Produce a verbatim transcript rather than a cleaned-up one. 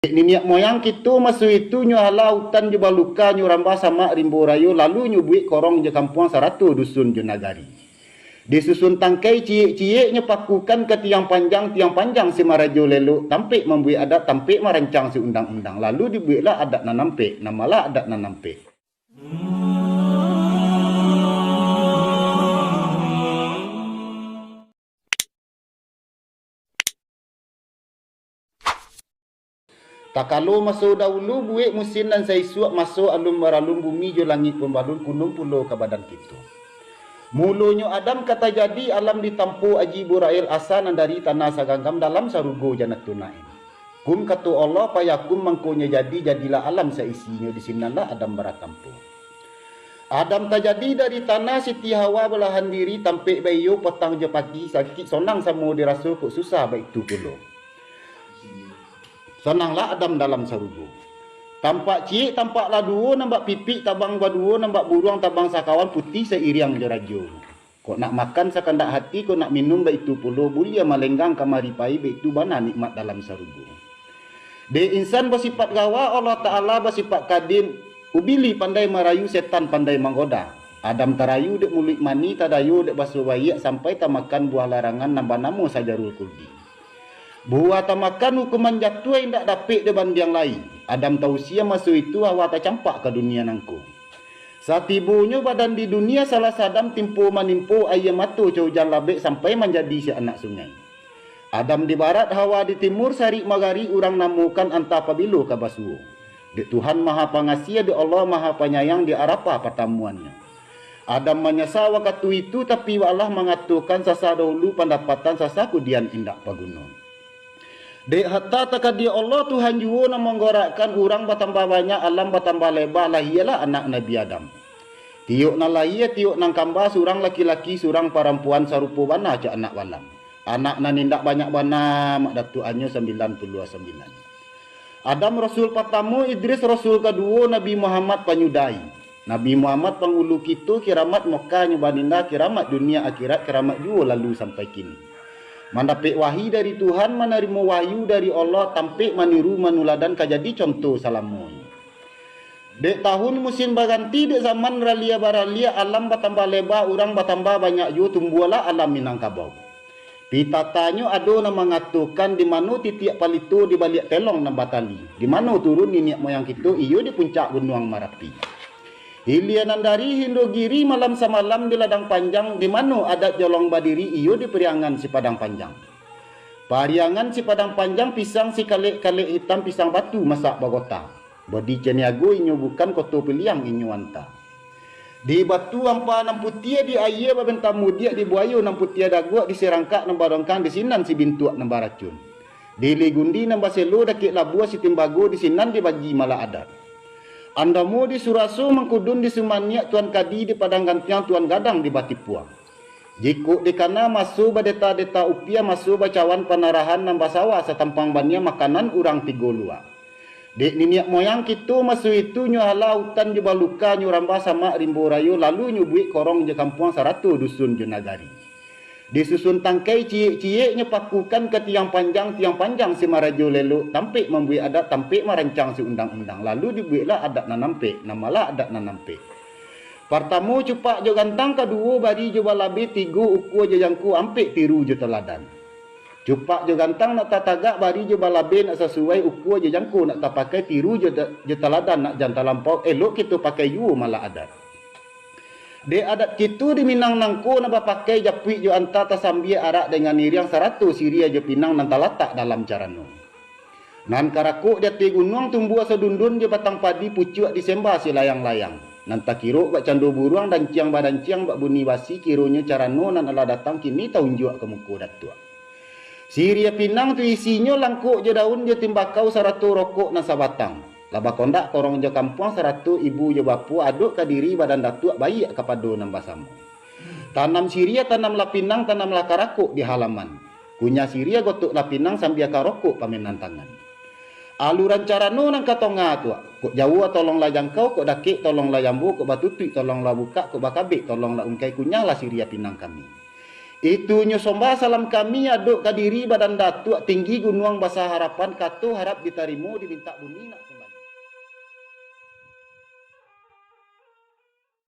Dek niniak moyang kito maso itu nyo alah utan jo baluka, nyo rambah samak rimbo rayo, lalu nyo buek korong jo kampuang sarato dusun jo nagari. Disusun tangkai ciek-ciek, nyo pakukan ka tiang panjang, tiang panjang si marajo lelok, tampek mambuek adat, tampek marancang si undang-undang, lalu dibueklah adat nan ampek, namalah adat nan ampek. Takalo maso dahulu buek musin nan saisuak, maso alun baralun bumi jo langik pun balun, kunun pulo ka badan kito. Mulonyo Adam ka tajadi alam ditampo Aji Burail asa nan dari tanah saganggam dalam sarugo Janatun Naim. Kum kato Allah, fayakun, mangkonyo jadi, jadilah alam saisinyo, di sinanlah Adam baratampo. Adam tajadi dari tanah, Siti Hawa balahan diri, tampek baiyo patang jo pagi, sakik sonang samo diraso, kok susah baitu pulo. Sonanglah Adam dalam sarugo. Tampak ciek, tampak lah duo, nan bak pipik tabang baduo, nan bak buruang tabang sakawan, putiah sairiang jo rajo. Kok nak makan sakandak hati, kok nak minum baitu pulo, buliah malenggang kamari pai, baitu bana nikmat dalam sarugo. Dek insan basipat gawa, Allah Ta'ala basipat kadim, ubili pandai marayu, setan pandai manggoda. Adam tarayu dek muluik manih, tadayo dek baso baiak, sampai tamakan buah larangan nan banamo sajarul kuldi. Buah tamakan hukuman jatuah, indak dapek dibandiang lai. Adam tausia maso itu, Hawa tacampak ka dunia nangko. Satibonyo badan di dunia, salah sadam timpo manimpo, aia mato co ujan labek, sampai manjadi si anak sungai. Adam di barat, Hawa di timur, sarik magarik urang namokan, antah pabilo ka basuo. Dek Tuhan Maha Pangasiah, dek Allah Maha Panyayang, di Arafah patamuannyo. Adam manyasa wakatu itu, tapi Allah mangatokan, sasa dahulu pandapatan, sasa kudian indak paguno. Dek hata takadia Allah, Tuhan juo nan manggorakkan, urang batambah banyak, alam batambah leba, lahialah anak Nabi Adam. Tiok nan lahia, tiok nan kamba, surang laki-laki, surang parampuan, sarupo bana cak anak walam. Anak nan indak banyak bana, mak datuakannyo sambilan puluah sambilan. Adam rasul patamo, Idris rasul kaduo, Nabi Muhammad panyudahi. Nabi Muhammad panghulu kito, kiramat Makkah nyo baninda, kiramat dunia akhirat, kiramat juo lalu sampai kini. Mandapek wahyi dari Tuhan, manarimo wahyu dari Allah, tampek maniru manuladan, ka jadi conto salamonyo. Dek tahun musin baganti, dek zaman ralia baralia, alam batambah leba, urang batambah banyak juo, tumbuahlah alam Minangkabau. Pitatanyo ado nan mangatokan, di mano titiak palito di baliak telong nan batali, di mano turun niniak moyang kito, iyo di puncak Gunuang Marapi. Hilia nan dari Hindogiri, malam samalam di Ladang Panjang, di mano adat jolong badiri, iyo di Pariangan si Padang Panjang. Pariangan si Padang Panjang, pisang si kalek-kalek hitam, pisang batu masak bagota. Bodi Caniago inyo bukan, Koto Piliang inyo anta. Di Batu Ampa nan putiah, di aia babentang mudiak, di buayo nan putiah daguak, di Sirangkak nan badongkang, di sinan si Bintuak nan baracun. Di Ligundi nan baselo, dakek labuah si Timbago, di sinan dibagi malah adat. Andamo di Suraso, Mangkudun di Sumaniak, Tuan Kadi di Padang Gantiang, Tuan Gadang di Batipuang. Jikok dikana maso badeta-deta upiah, maso bacawan panarahan nan basawa satampang baniah, makanan urang tigo luak. Dek niniak moyang kito maso itu nyo alah utan jo baluka, nyo rambah samak rimbo rayo, lalu nyo buek korong jo kampuang sarato dusun jo nagari. Disusun tangkai ciek-ciek, nyo pakukan ka tiang panjang, tiang panjang si marajo lelok, tampek mambuek adat, tampek marancang si undang-undang, lalu dibueklah adat nan ampek, namalah adat nan ampek. Partamo cupak jo gantang, kaduo bari jo balabeh, tigo ukua jo jangko, ampek tiru jo taladan. Cupak jo gantang nak tatagak, bari jo balabeh nak sasuai, ukua jo jangko nak tapakai, tiru jo, jo taladan nak jan talampau, elok kito pakai juo malah adat. Dek adat kito di Minang nangko, nan bapakai japuik jo anta, tasambia arak dengan iriang, sarato siriah jo pinang nan talatak dalam carano. Nan karakok di ateh gunuang, tumbuah sadundun jo batang padi, pucuak disemba silayang-layang. Nan takirok bak cando buruang, danciang badanciang bak bunyi basi, kironyo carano nan alah datang kini taunjuak ka muko datuak. Siriah pinang tu isinyo langkok jo daun jo timbakau sarato rokok nan sabatang. Lah bakondak korong jo kampuang sarato ibu jo bapo, adok ka diri badan datuak, baiak kapado nan basamo. Tanam siriah, tanamlah pinang, tanamlah karakok di halaman. Kunyah siriah, gotoklah pinang, sambia karokok pamenan tangan. Aluran carano nan ka tonga tu, kok jauah tolonglah jangkau, kok dakek tolonglah jambo, kok batutuik tolonglah bukak, kok bakabek tolonglah ungkai, kunyahlah siriah pinang kami. Itunyo sombah salam kami adok ka diri Badan Datuak Tinggi Gunuang Basa Harapan, kato harap ditarimo, dimintak buni nak kumbali.